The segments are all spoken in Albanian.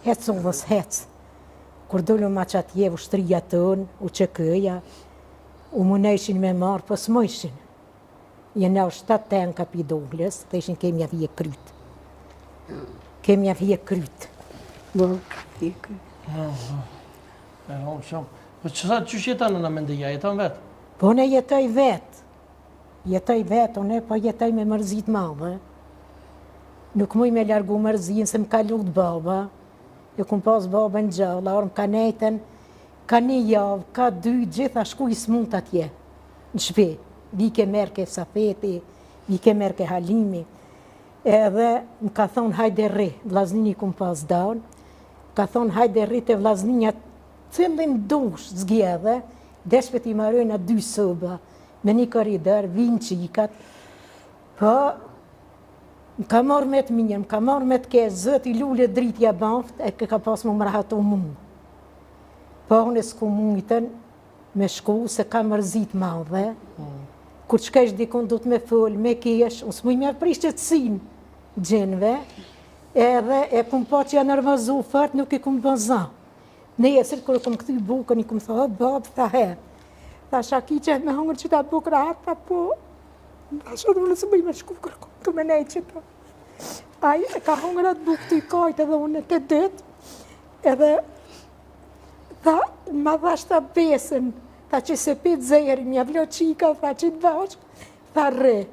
Hec udhës, hec. Kur dolëm aq atje, ushtria tonë, UÇK-ja, u munojshin me marrë, po s'mujshin. Jenë ardhë 7 tenka pi Duhlës, dhe ishin kem ja hjek kryt. Kem ja hjek kryt. Po, hjek kryt. E ronë shumë. Po që sa qysh jeton nëna Mendia, jeton vetë? Po unë jetoj vetë. Jetoj vetë, unë po jetoj me mërzi t'madhe. Nuk muj me largu mërzinë se më ka lutë baba. E kum pas babën gjallë, orë më ka nejtën, ka një javë, ka dy, gjitha shku i smut atje. Në shpi, vike merke Safeti, vike merke Halimi, edhe më ka thonë hajde rri, vllaznini kum pas danë, ka thonë hajde rri te vllaznia, cilin dush zgjedhe, desh pe t'i marojna dy soba, me një korridor, vinë qikat, po, më ka marrë me të mirë, më ka marrë me të keq, Zoti lule dritë ja baft, e ka pas me m'rahatu mu. Po, unë s'kum mujtën, me shku se kam mërzi t'madhe, kur të shkojsh dikun duhet me fol, me kesh, unë s'muj me prish qetësinë gjinve, edhe e kum pa që janë nervozu fort, nuk i kum bë za. Nesër, kur e kum kthy bukën, i kum thonë, babë, tha he, tha a ki qef me hongër qita bukë rahat, tha po, tha edhe unë s'muj me shku kërkun, tu me nejtë qëto. Ai e ka hongër atë bukë tu kajtë edhe unë të dytë, edhe Tha, ma dhashta besën, tha që s'e pi zehrin, mja vlo qika, tha që të bashkë, tha rre,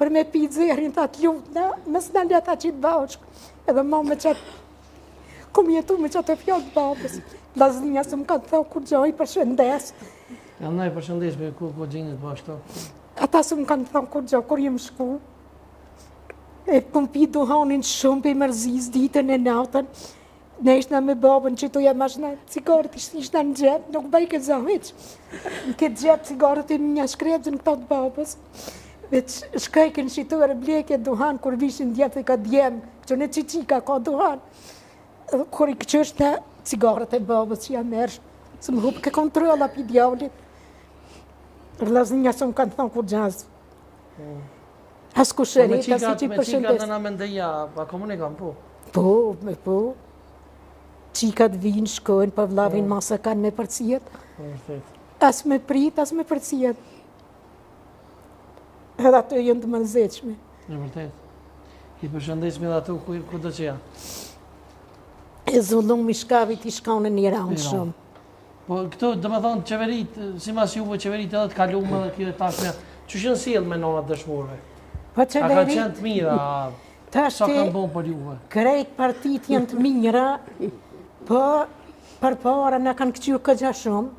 për me pi zehrin, tha të lutna, mos na le, tha që të bashkë, edhe ma me qatë, kum jetu me qato fjalë të babës, vllaznia s'më kanë thonë kurgjo, i përshëndes. Ja, na i përshëndes, me ku, ku gjinit po ashtu. Ata s'më kanë thonë kurgjo, kur jem shku, e kum pi duhanin shumë prej mërzisë, ditën e natën, Ne ishna me babën që të jam ashna cigaret, ishna në xhep, nuk bëjke za hiç. Në këtë xhep cigaret e mija shkrepë në këta të babës. Veç shkojke në shitore, blejke duhan, kur vishin djemë, ka djemë, që në qiqika ka duhan. Edhe kur i këqysh në cigaret e babës që ja merrsh, se më hupke kontrolla pi djallit. Vllaznia s'më kanë thonë kurgja. Mm. As kushërit, po, as i që përshëndes. Me qikat nëna Mendia, pa komunikon, po? Po, me po. Qikat vinë, shkojnë, po vllavin po. ma s'e kanë me përcjell. Po, as me prit, as me përcjell. Edhe ato janë të mërzitshme. Në vërtet. I përshëndesim edhe ato ku, ku do që janë. E zullumi shkavit i shkon në Iran shumë. Po këto, domethonë, qeverit, simas juve, qeverit edhe të kalume dhe kjo e tashme, qysh janë sjellë me nonat dëshmorëve? Po qeverit... A ka qenë të mira, sa kanë bon për juve? Krejt partit janë të mira, po përpara na kanë këqyrë këgja shumë,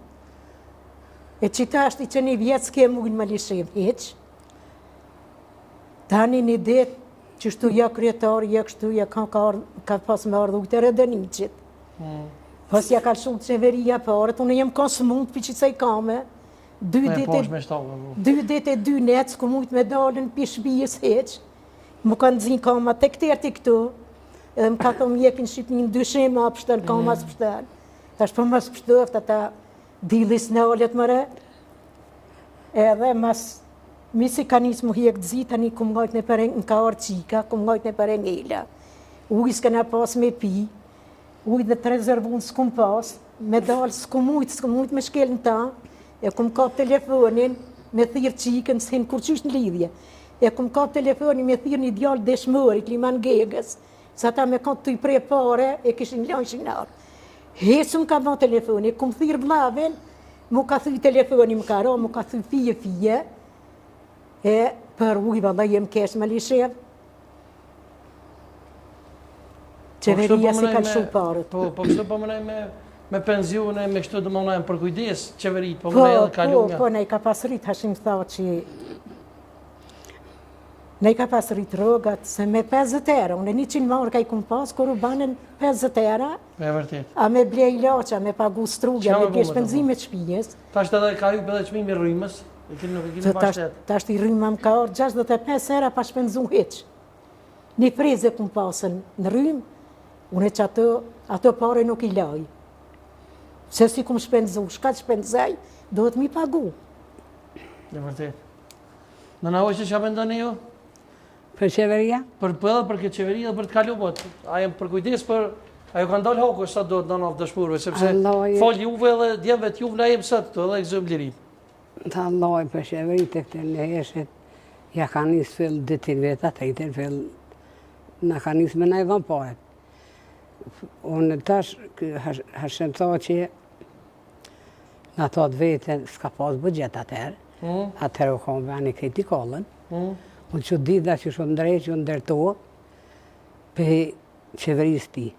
e që tashti që një vjet s'ke mujtë me lishim, hiq, tani një det, qështu ja kryetar, ja kështu, ja ka, ka, ka pas me ardhë ujtë e Redeniqit. Mm. Po s'ja ka lshu qeveria paret, unë jem kon smut pi qësaj kame, dy po, ditë po, po. dy ditë e dy net, s'kum mujt me dalën pi shpijës hiq, m'u ka nxi kama tek terti këtu, edhe më ka thonë mjekin shqipnin dyshim, a pështën kama mm. s'pështën. Tash po mos pështëft, ata dilli s'nalet more, edhe mas misi ka nisë mu hjek të zi, tani kum ngajt nëpër, më ka ardhë qika, kum ngajt nëpër engela. Ujë s'kena pas me pi, Ujë dhe të rezervun s'kum pas, me dalë s'kum mujtë, s'kum mujtë me shkel në ta, e kum kap telefonin, me thirë qikën, s'hin kurqysh në lidhje. E kum kap telefonin me thirë një djalë dëshmorit, Liman Gegës, se ata me kanë tu i pre pare, e kishin lanë shinar. Hiç s'më ka bo telefoni, kum thirë vllavin, mu ka thy telefoni, më ka ra, mu ka thy fije fije, e për ujë, valla jem kesh me Malishevë, Po, Qeveria po s'i ka lëshu paret. Po, po kështu po menoj me, me penzione, me kështu domethonë janë përkujdes qeverit, po, po menoj edhe kalumja. Po, po, na i ka pas rrit Hashim Thaçi, na i ka pas rrit rrogat, se me 50 euro, unë 100 marka i kum pas, kur u banën 50 euro, E vërtet. A me ble ilaçe, a me pagu strugë, a me ble shpenzime të shpijës. Tash edhe ka hyp edhe çmimi i rrymës, e keni nuk e keni pa shtet. Tash rryma më ka ardhë 65 euro pa shpenzu hiç. Një freze kum pasën në rrymë, unë që ato, ato pare nuk i laj. Se s'i kum shpenzu, shka të shpenzaj, duhet m'i pagu. E vërtet. Nëna Hoqë, çka mendoni ju? Për qeveria? Për për edhe për këtë qeveri dhe për të kaluar, po, a janë përkujdes për... A ju kanë dalë haku sa duhet nënave të dëshmorëve, sepse falë juve edhe djemve të juve na jem sot këtu edhe gëzojmë lirinë. Vallahi për qeveritë e këtyre në heshit, ja ka nisë fill dytin veta, tretin fill, na ka nisë me na i dhënë paret. Unë tash, Hashim Thaçi, në ato të vete, s'ka pas buxhet atëherë, mm. atëherë u konë veni krejt i kollën, mm. unë që dita që shumë ndrejë që ndërtu, prej qeverisë tij.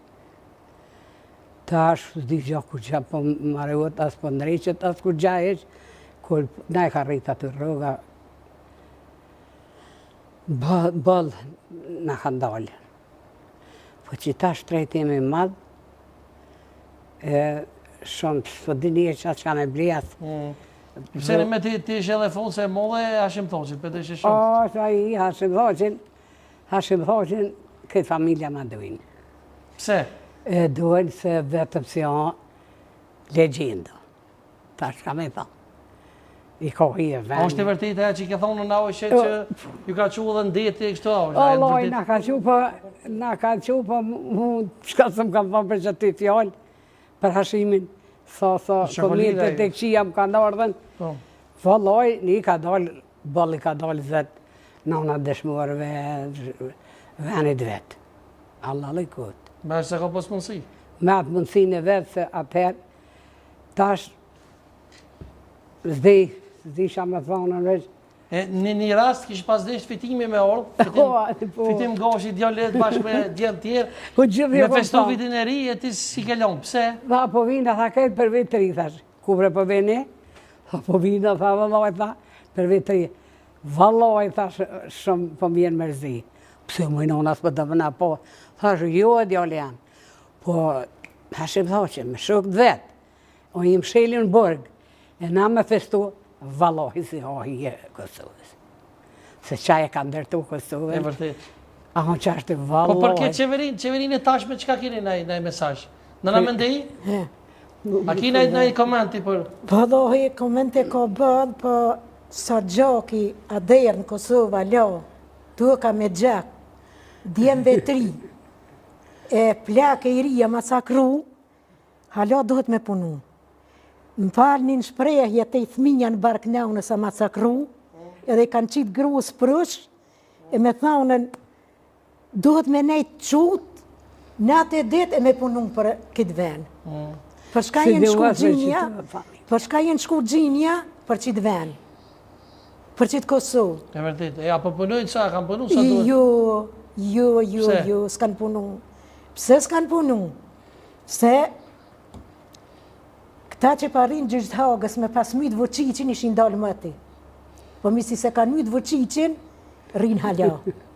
Tash, s'di gja kur gja po maruat, as po ndreqet, as kur gja heq, kur na e ka rritë aty rroga, boll na kanë dalë. Po që tash trejtimi i madh, e shumë, s'po di një që atë që me ble atë. Mm. Pse në me ti, ti ishe edhe fund se molle Hashim Thaçin, për të ishe shumë. O, është ai Hashim Thaçin, Hashim Thaçin, këtë familja ma dojnë. Pse? E dojnë se vetëm si o legjendë. Tash ka me thonë. I ka hi e veni. A është e vërtetë ajo që ke thonë në që që ju ka çu edhe në deti e kështu a është? Vallahi, na ka çu po, na ka çu po, mu, çka s'më kanë thonë për qaty fjalë, për Hashimin, sa, sa, komente të këqija më kanë ardhën. Po. Vallahi, një ka dalë, bolli ka dalë vetë, nona dëshmorëve, venit vetë. Allah kut. Me se ka pas mundësi? Me atë mundësinë e vetë, se atëherë, Tash, s'di, s'di çka me thonë, veç. E, në një rast, kishë pas desht Fitimi me ardhë, Fitim, po, po. Fitim Gashi, djalit bashkë me djem tjerë, po, me festu vitin e ri, e ti s'i ke lonë, pse? Tha, po vina, tha, krejt për vit të ri, thash, ku bre po vini? Tha, po vina, tha, vëllai, tha, për vit të ri. Vëllai, thash, shumë po m'vjen mërzi. Pse moj nona s'po do me na po? Thash, jo, e djali jem. Po, Hashim Thaçi, me shokët vet, o i mshelin në burg, e na me festu, vallahi s'i ha hije Kosovës. Se qaj e ka ndërtu Kosovën. E vërtet. A unë që është vallahi. Po për këtë qeverin, qeverin e tashme, çka keni naj, naj mesazh? Në në mendej? A keni naj, naj komenti për... Vallahi, komente ka bërë, po sa gjaki a derdh në Kosovë, alo, toka me gjak, djemve të ri, E plak e i ri a masakru, hala duhet me punu. Më falni në shprehje te fëminja në bark nënës a masakru, edhe i kanë qitë gruës prush, e me thonën, duhet me nejtë qut, natë e ditë e me punu për këtë ven. Mm. Për shka jenë shku gjinja, për shka jenë shku gjinja, për qitë ven. Për qitë Kosovë. E vërtet, e a po punojnë sa, kanë punu sa duhet? Jo, jo, jo, jo, s'kanë punu. Pse s'kanë punu? Se këta që pa rrinë gjysh të Hagës me pas mytë Vučićin ishin dalë moti. Po misi se kanë mytë Vučićin, rrinë hala.